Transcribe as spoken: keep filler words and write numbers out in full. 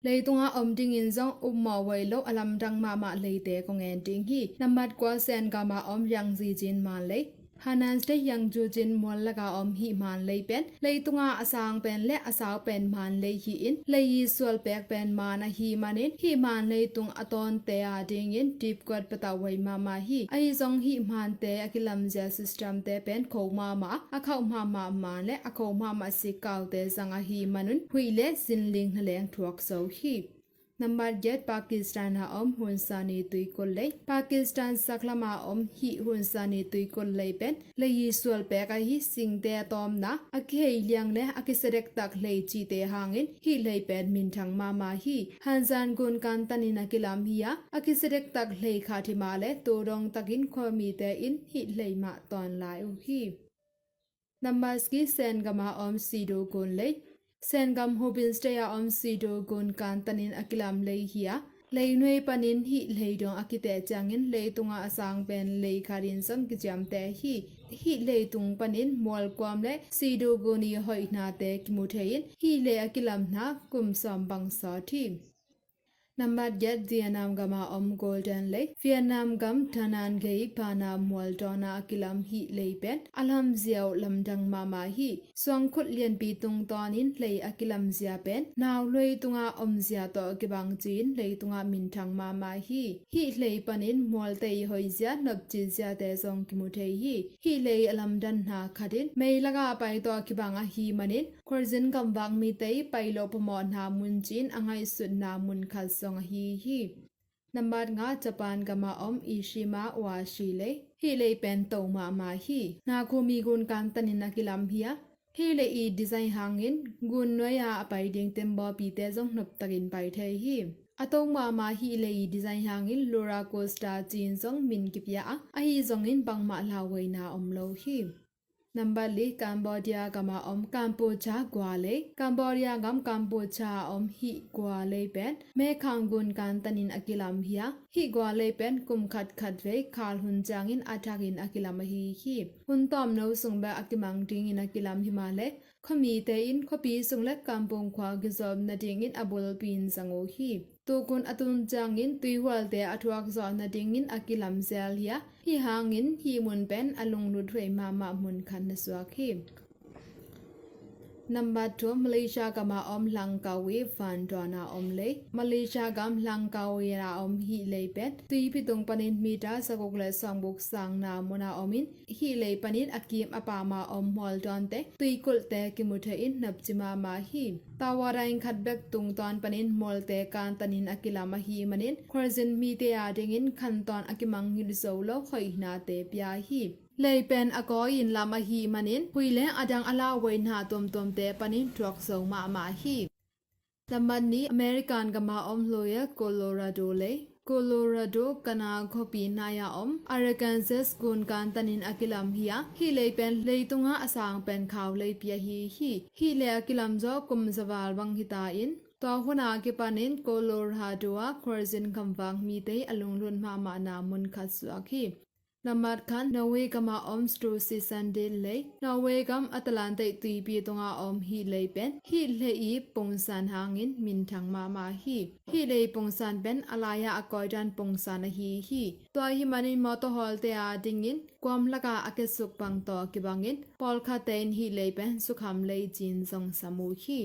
Leitunga om dingin zong upmawh huai lo a lamdang mahmah leite kong en ding hi. Nambat kua, Sen gama om Yangzi Jin maan lei. Hanan State Yangzhou Jin mual laka om hih maan lei pen leitunga a sang pen le a sau pen maan lei hi-in, lei i sual pek pen maan ahih manin hih maan leitung a tawnte a dingin dipkuat patauh huai mahmah hi. Ahi zong hih maante a kilamzia systemte pen kho mahmah, a khauh mahmah maan le a kho mahmah sikkaute zang ahih manun huih le zinling na leng thuak zo hi. Nambat giat, Pakistan a om Hunsani tuikul lei. Pakistan saklama om hih Hunsani tuikul lei pen lei i sual pek ahi, singte a tawmna, a kihei liang le a kisia dektak lei cihte hangin hih lei pen minthang mahmah hi. Hanzan gun kantanin a kilam hi a, a kisia dektak lei khat hi mah le tu dongtakin khuamite in hih lei mah tawn lai uh hi. Nambat sagih, Sen gama om Sidu gun lei. Sen gam Hubin State a om Sidu gun kantanin a kilam lei hi a, lei nuai panin hih lei dong a kiteh ciangin leitunga a sang pen lei khatin zong kiciamteh hi. Hih leitung panin mualkuam le Sidu gun i hoihnate kimu thei-in hih lei a kilamna kum sawm bang sawt hi. Nambat giat, Vietnam gama om Golden lei. Vietnam gam Tanangei pana mual dawna a kilam hih lei pen a lamzia uh lamdang mahmah hi. Suangkhut lianpi tungtawnin lei a kilamzia pen nau luai tunga omzia tawh kibang ci-in leitunga minthang mahmah hi. Hih lei panin mualte i hoihzia, nopciziate zong kimu thei hi. Hih lei a lamdanna khatin mei laka pai tawh kibang ahih manin khualzin gamvak mite i pai loh phamawhna mun ci-in a ngaihsutna mun khat zong ahi hi. Nambat nga, Japan gama om Ishima Washi lei. Hih lei pen to mahmah hi. Naga mi gun kantanin a kilam hi a, hih lei i design hangin gun nuai a a pai ding tembawpite zong noptakin pai thei hi. A to mahmah hih lei i design hangin Laura Costa ci-in zong min kipia a, ahi zongin bangmah lauhuaina om lo hi. Nambat li, Cambodia gama om Kampuchea gua lei. Cambodia gam Kampuchea a om hih gua lei pen mekhang gun kantanin a kilam hi a, hih gua lei pen kum khat khat vei khal hun ciangin a thakin a kilam ahi hi. Hun tawmno sung bek a kimang dingin a kilam hi mah le khuamite in khuapi sung le kampung khua kizawp nadingin a bulpi in zang uh hi. Tukun a tun ciangin tuihualte a thuak zawh nadingin a kilam zel hi a, hih hangin hih mun pen a lunglut huai mahmah mun khat na suak hi. Nambat thum, Malaysia gama om Langkawi vantuana om lei. Malaysia gam Langkawi a om hih lei pen tuipi tung panin mita zaguk le sawmguk sangna muna omin hih lei panin a kim a pama om mualdawnte, tuikulhte kimu thei-in nopci mahmah hi. Tawa daing khat bek tungtawn panin mualte kantanin a kilam ahih manin khualzin mite a dingin khantawn a kimang ngilh zo lo hoihnate pia hi. Lei pen a kawi in lam ahih manin huih le a dang a lauhuaina tuamtuamte panin thuak zo mahmah hi. Nambat nih, American gama om Loyal Colorado lei. Colorado kana khuapi nai-a om Arkansas gun kantanin a kilam hi a, hih lei pen leitunga a sang pen khau leipi ahi hi. Hih lei a kilam zawh kum zaval bang hita in tua huna kipanin Colorado a khualzin gamvak mite a lunglut mahmahna mun khat suak hi. Nambat khat, Norway gama om Stor City lei. Norway gam Atlantic tuipi tunga om hih lei pen hih lei i pungsan hangin minthang mahmah hi. Hih lei pungsan pen a lai-a a kawi dan pungsan ahi hi. Tua ahih manin mawtaw hawlte a dingin kuam laka a kisuk bang tawh kibangin pawlkhatte in hih lei pen sukham lei ci-in zong sam uh hi.